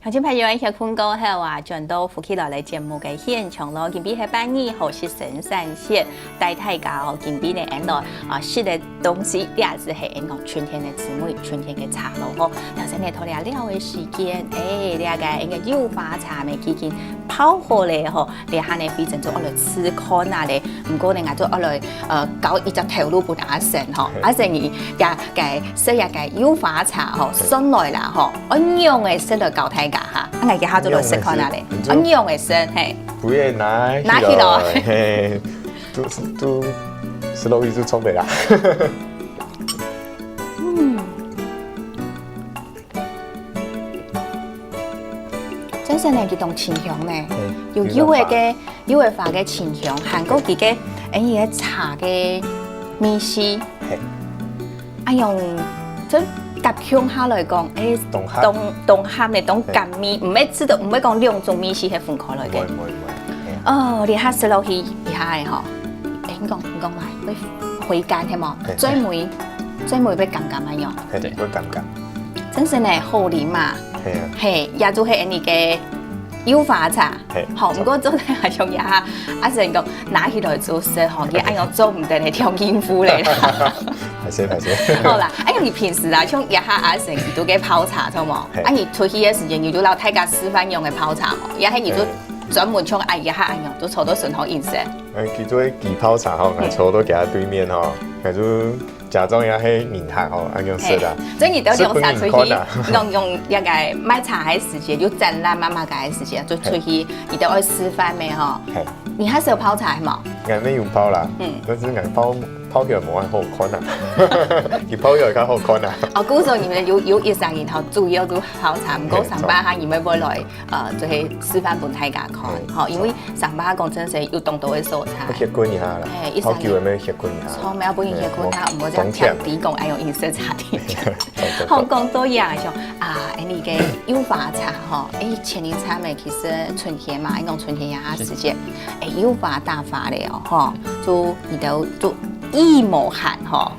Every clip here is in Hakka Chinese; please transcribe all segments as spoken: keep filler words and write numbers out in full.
觀眾朋友，歇睏過後啊，轉到福氣來了節目个現場咯。今晡日係拜二，好食生產線，帶大家哦，今晡日呢，𫣆來啊食个東西，這也係𫣆講春天个滋味，春天个茶咯吼。頭先呢，討論了个時間，誒，這个𫣆个柚花茶乜已經泡好了吼，這下呢，非常就愛來試看啊咧。毋過呢，𠊎就愛來呃，交一隻頭路分阿成吼，阿成你也个食這个柚花茶吼，上來啦吼，愛仰仔食來教大家哈，啊，𠊎這下就來食看啊咧，愛仰仔食，嘿，不要拿拿起來，嘿，都都，slow一就衝北啦。嗯，真係呢，一種清香呢，有柚仔个柚仔花个清香，還過佢个，誒，佢个茶个味緒，哎用，就合共下來講，誒，當當合呢，當合味，毋會知道，毋會講兩種味緒係分開來个。毋會毋會毋會，哦，你下食落去，一下个吼，誒，你講你講嘛，會回甘係無？最尾最尾會感覺恁樣，對，會感覺。真係呢，好啉嘛，係啊，嘿，也就係恁呢个柚花茶。 好，毋過做得還想一下，阿成講拿起來做事吼，佢恁樣做毋得呢，跳應付咧。歹勢歹勢。好啦，哎呀，你平時啊，像一下阿成佢都个泡茶，著無？啊，你出去个時間，你就摎大家示範仰仔泡茶無？也係你就專門像哎一下恁樣，就坐到身後飲食。誒，佢做佢泡茶吼，𠊎坐到佢對面吼，𠊎就 假裝也係人客吼，恁樣食啊。所以你兜兩儕出去，用用該个賣茶个時間，有展覽嘛嘛个時間，就出去，你兜愛示範咩吼？你還係有泡茶係無？𠊎乜有泡啦，嗯，但是𠊎泡泡起來無恁好看啊，佢泡起來較好看啊。哦，故所你們有有一儕人吼，主要就泡茶，毋過上班下你們會來 呃，就係示範分大家看，吼，因為上班講真實有當多个素材。歇睏一下啦，好久也沒歇睏一下。從來不用歇睏，他毋會這樣聽你講，哎喲，飲食差點。好，講到這，像啊，哎，你个柚花茶吼，哎，前一站誒，其實春天嘛，你講春天呀時節，哎，柚花大發了哦，吼，就你兜就一無閒吼。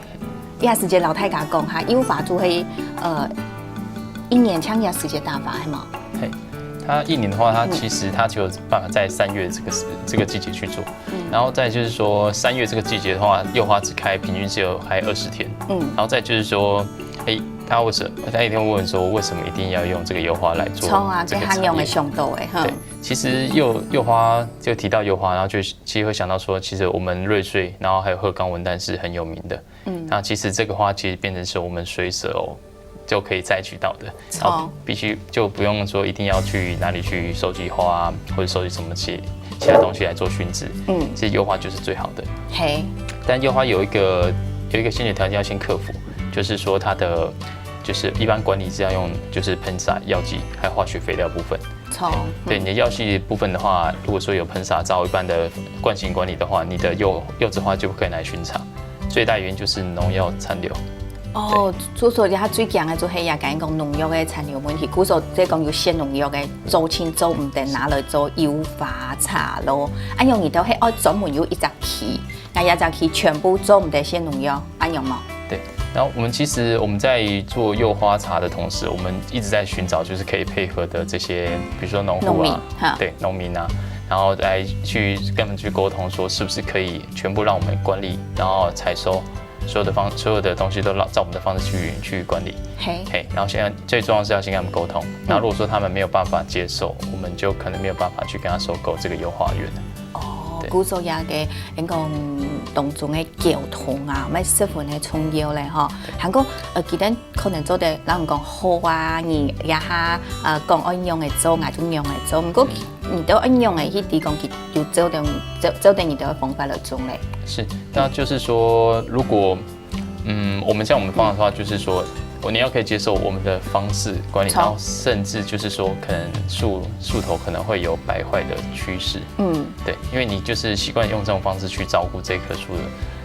這時節摎大家講哈，柚花就係呃一年像這時節打發係無？嘿，它一年的话，它其实它只有办法在三月这个时这个季节去做。然后再就是说，三月这个季节的话，柚花只开平均只有开二十天。嗯，然后再就是说，哎，他为什么他一定会问说，为什么一定要用这个柚花来做？从啊，给他用的想到哎，哈。对，其实柚柚花就提到柚花，然后就其实会想到说，其实我们瑞穗，然后还有鹤冈文旦是很有名的。 嗯，那其实这个花其实变成是我们随手就可以摘取到的，然后必须就不用说一定要去哪里去收集花啊，或者收集什么其其他东西来做熏制。嗯，其实柚花就是最好的。嘿，但柚花有一个有一个先决条件要先克服，就是说它的就是一般管理是要用就是喷洒药剂还有化学肥料部分。 从对你的药系部分的话，如果说有喷洒照一般的惯性管理的话，你的柚柚子花就不可以来巡查。最大原因就是农药残留。哦，所以说它最强的就系也讲讲农药的残留问题，故所这讲有些农药的做清做毋得拿来做柚花茶咯。啊，用你都系哦专门有一只期，那一只期全部做毋得些农药，啊用冇？对，然后我们其实我们在做柚花茶的同时，我们一直在寻找就是可以配合的这些，比如说农户啊，对农民啊，然后来去跟他们去沟通，说是不是可以全部让我们管理，然后采收所有的方所有的东西都照我们的方式去去管理。嘿，然后现在最重要是要先跟他们沟通。那如果说他们没有办法接受，我们就可能没有办法去跟他收购这个柚花园。哦，故所也个，人讲当中的 沟通啊，乜十分个重要咧吼。还过呃，佢等可能做得，人讲好啊，你也下呃讲爱仰仔做，我就仰仔做。毋过你都爱仰仔去提供佢，就做得做做得你的方法来做咧。是，那就是说，如果嗯，我们像我们方法的话，就是说，你要可以接受我们的方式管理，然后甚至就是说，可能树树头可能会有败坏的趋势。嗯，对，因为你就是习惯用这种方式去照顾这棵树的，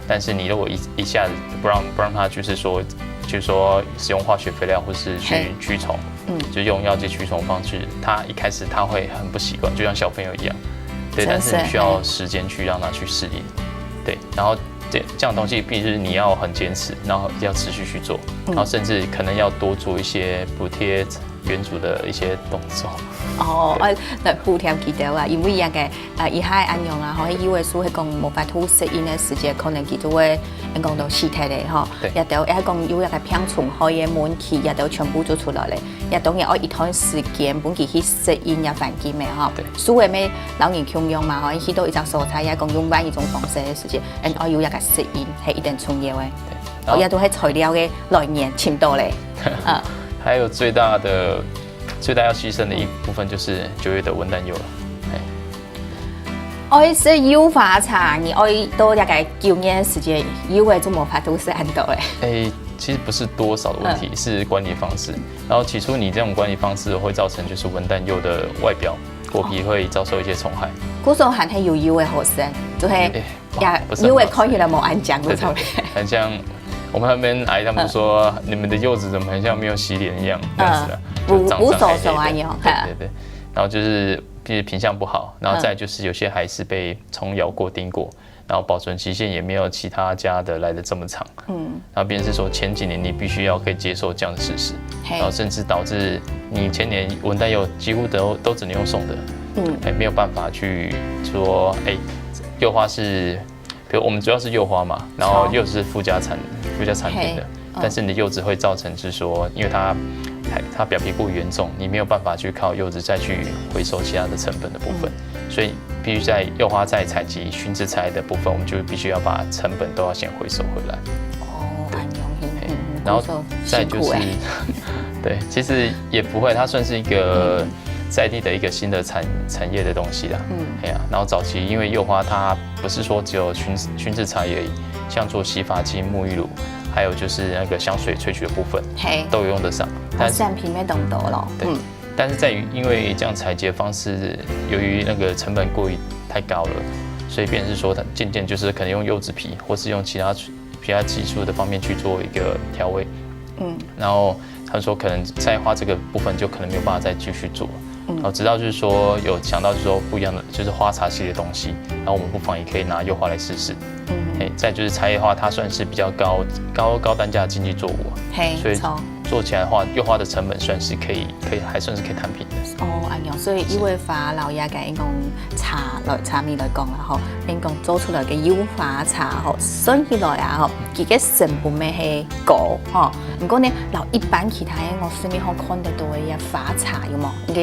但是你如果一一下子不让不让它就是说就是说使用化学肥料或是去驱虫，嗯，就用药剂驱虫方式，它一开始它会很不习惯，就像小朋友一样。对，但是你需要时间去让它去适应。对，然后这这样东西必须你要很坚持，然后要持续去做，然后甚至可能要多做一些补贴原主的一些动作。哦，呃，來補貼佢兜啊，因為該个，呃，一下恁樣啊，吼，該幼个樹係講無法度適應个時節，可能佢就會，講到死忒咧，吼。對。也都，也講有該个病蟲害个問題，也都全部做出來咧。也當然愛一段時間，分佢去適應个環境个，吼。對。樹仔乜摎人共樣嘛，吼，去到一隻所在，也講用換一種方式个時節，嗯，愛有該个適應，係一定重要个。對。然後也都係材料个來源，尋到咧。嗯。還有最大的最大要犧牲的一部分就是九月的文旦柚了。哎，愛食柚花茶，你愛到大概九年時間，柚仔就無法度食恁多誒。哎，其实不是多少的问题，嗯。是管理方式。然后起初你这种管理方式会造成就是文旦柚的外表果皮会遭受一些虫害。故所還係有柚仔好食，就係哎，也不是很好吃。柚仔看起來無恁靚，對，對，無錯。很像我们那边阿姨他们说，你们的柚子怎么很像没有洗脸一样，这样子的，嗯，就长，乌，乌黉黉啊，长黑黑的。你有看？对，对，对。然后就是，就是品相不好，然后再就是有些还是被虫咬过、叮过，然后保存期限也没有其他家的来得这么长。嗯。然后变成是说前几年你必须要可以接受这样的事实，嘿。然后甚至导致你前年文旦柚几乎都，都只能用送的，嗯。哎，没有办法去说，哎，柚花是，比如我们主要是柚花嘛，然后柚子是附加产，附加产品的，嘿，嗯。但是你的柚子会造成是说，因为它，它，它表皮过严重，你没有办法去靠柚子再去回收其他的成本的部分，嗯。所以必须在柚花在采集、熏制材的部分，我们就必须要把成本都要先回收回来。哦，对。恁样，嗯，嘿，嗯，嗯，然后故所再就是，辛苦欸。对，其实也不会，它算是一个嗯。在地的一个新的产，产业的东西啦。嗯。哎呀，然后早期因为柚花它不是说只有熏，熏制材而已，像做洗发精、沐浴乳，还有就是那个香水萃取的部分，嘿。都有用得上。哦，但是产品也当多咯。对。嗯。但是在于，因为这样采集的方式，由于那个成本过于太高了，所以变成是说，它渐渐就是可能用柚子皮，或是用其他，其他技术的方面去做一个调味。嗯。然后他说，可能在花这个部分就可能没有办法再继续做。嗯。然后直到就是说有想到就是说不一样的，就是花茶系的东西，然后我们不妨也可以拿柚花来试试。嗯。嘿，再就是茶叶花，它算是比较高，高，高单价的经济作物啊，嘿，所以没错。做起来的话，柚花的成本算是可以，可以，还算是可以摊平的。哦，哎哟，所以柚仔花老爷个，应讲茶来，茶米来讲啦吼，应讲做出来个柚花茶吼，算起来啊吼，佢个成本乜係高吼。不过呢，老一般其他个我市面上看得到个花茶有无？应该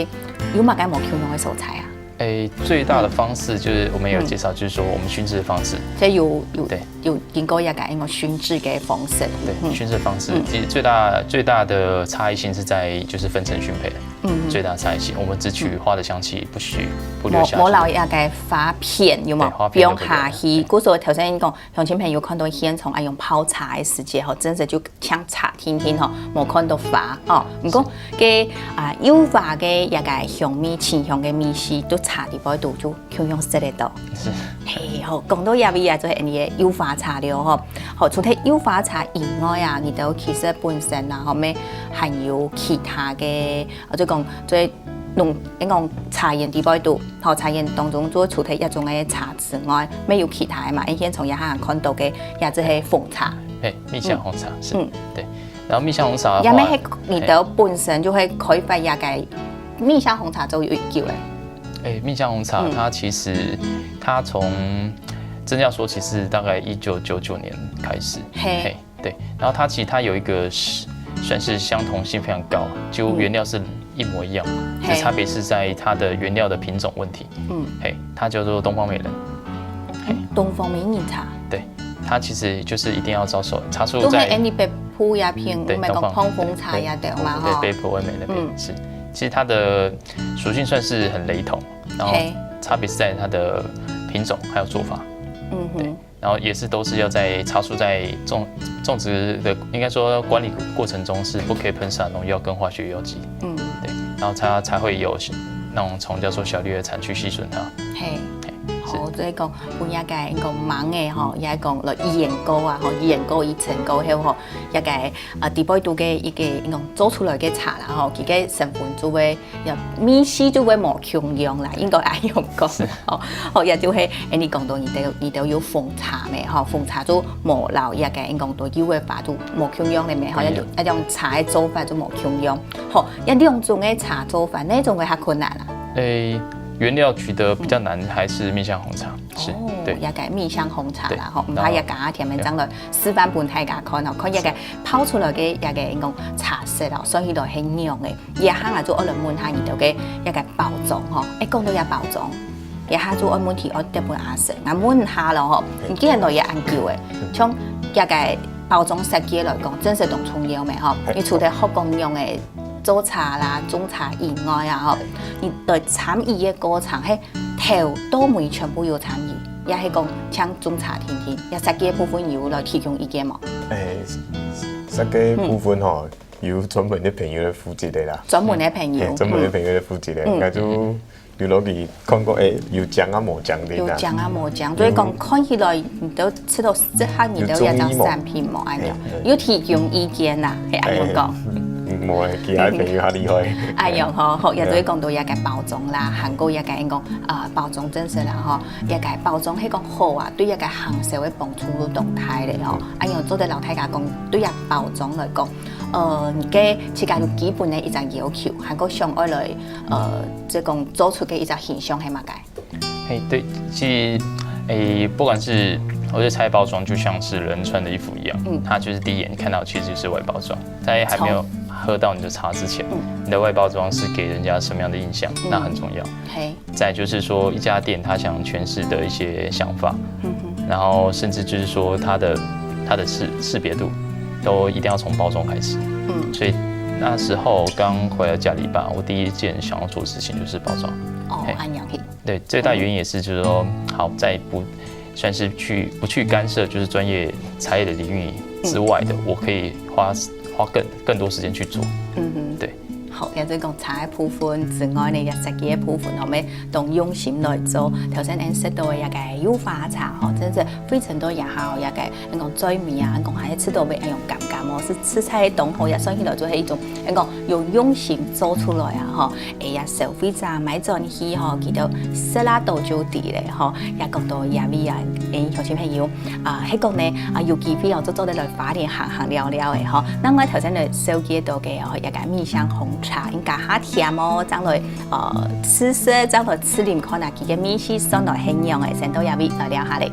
有么个无共样个所在啊？诶，最大的方式就是我们有介绍，就是说我们熏制的方式。所以有，有，对。有经过一个应该熏制个方式。对，嗯。熏制方式，嗯。其实最大，最大的差异性是在于就是分层熏焙，嗯。最大的差异性，我们只取花的香气，不许，不留下去。无，无留一个花片，有无？对，花片就不留了。不用下去。对。故所头先讲，乡亲朋友看到现场啊，用泡茶个时节吼，真的就 像茶定定吼，无看到花吼。毋过个啊，柚花个一个香味，清香个味緒，都茶底背肚就共样食得到。是。嘿，好，讲到这位啊，就系你个柚花茶了吼。好，除了柚花茶以外啊，你兜其实本身啊，后面还有其他个，啊，就讲做农，应讲茶园底背肚，好，茶园当中做除了一种个茶之外，没有其他个嘛？因为从一下看到个，也就系红茶。嘿，蜜香红茶，是，嗯。对。 然后蜜香红茶的话，也没，你兜本身就会开发一个蜜香红茶做有久了。哎，蜜香红茶它其实，嗯。它从，真要说，其实大概一九九九年开始，嘿。嘿，对。然后它其实它有一个是，算是相同性非常高，几乎原料是一模一样，嗯。只差别是在它的原料的品种问题。嗯。嘿，它叫做东方美人。嘿。东方美人茶。对，它其实就是一定要招手，茶树在都系any北部也平，嗯，对，我们讲东方，膨风茶也对嘛，对，吼。对，北部、欧美那边，嗯。是。其实它的属性算是很雷同，然后嘿。差别是在它的品种还有做法。嗯哼。对，然后也是都是要在茶树在种，种植的，应该说管理过程中是不可以喷洒农药跟化学药剂。嗯。对，然后它才会有那种虫叫做小绿叶蝉去吸吮它。嘿。嘿。哦，所以講，分這个講盲个吼，也講來驗過啊，吼，驗過一層過後吼，這个啊，底背肚个一个講做出來个茶啦，吼，佢个成分就會，也味緒就會無共樣啦，應該恁樣講，吼，吼，也就係，誒，你講到你兜，你兜有紅茶咩，吼，紅茶就無老一个，講到有个法就無共樣个咩，吼，也就，嗯。那種茶个做法就無共樣，吼，這兩種个茶做法，哪種會較困難啊？誒，原料取得比較難，還是蜜香紅茶？ 是，哦，對。這个蜜香紅茶啦，對。吼，毋怕這个甜面醬來示範分大家看哦，看這个泡出來个這个講茶色哦，所以就很濃个。這下啊，就愛來問下你兜个這个包裝吼，誒，講到這包裝，這下就愛問題愛得分阿生，𠊎問下咯吼，你既然來也恁久誒，像這个包裝設計來講，真係當重要咩吼？你除了學講用个做茶啦、種茶以外啊吼，你對參與个過程係 頭到尾全部有參與，也係講像種茶定定，也設計个部分有來提供意見無？誒，設計个部分吼，有專門个朋友來負責个啦。專門个朋友，嘿，專門个朋友來負責个，嗯。應該就有落去看過，誒，有靚啊無靚个啦。有靚啊無靚，所以講看起來你都知道適合你兜這隻產品無？恁樣，有提供意見啦，係恁樣講。 嗯，無誒，其他朋友較厲害。哎喲，吼，好，也就係講到這个包裝啦，還過這个講，呃，包裝真實啦，吼，這个包裝係講好啊，對這个行銷个幫助都當大咧，吼。哎喲，做得摎大家講，對這包裝來講，呃，你个自家有基本个一隻要求，還過想愛來，呃，即講做出个一隻形象係麼个？ 哎，對，其實，哎，不管是，我觉得茶叶包装就像是人穿的衣服一样，嗯。它就是第一眼看到其实就是外包装，在还没有喝到你的茶之前，嗯。你的外包装是给人家什么样的印象，嗯。那很重要。嘿。再就是说，一家店它想诠释的一些想法，嗯哼。然后甚至就是说它的，它的识，识别度，都一定要从包装开始。嗯。所以那时候刚回来嘉里巴，我第一件想要做的事情就是包装。哦，嘿。恁樣嘿。 对，最大原因也是就是说，好，在不，算是去，不去干涉就是专业茶叶的领域之外的，嗯。我可以花，花更，更多时间去做。嗯哼。对。好，也就係讲茶个部分之外呢，也设计个部分，我们当用心来做。头先恁说到个一个油花茶吼，真是非常多也好，一个恁讲最美啊，恁讲还吃到味，哎呦，感感哦，是吃菜个东西，也算起来就系一种，恁讲有用心做出来啊，吼。 哎呀，消费者买转去吼，佢兜食啦到就知咧吼，也讲到夜味啊，哎，乡亲朋友啊，迄个呢啊，有机会哦，就做得来花莲行行尞尞个吼。那我头先来紹介到个哦，一个蜜香红茶，应该下甜哦，正来呃试试，正来试啉看啊，佢个味緒算到很样个，先到夜味来尞下咧。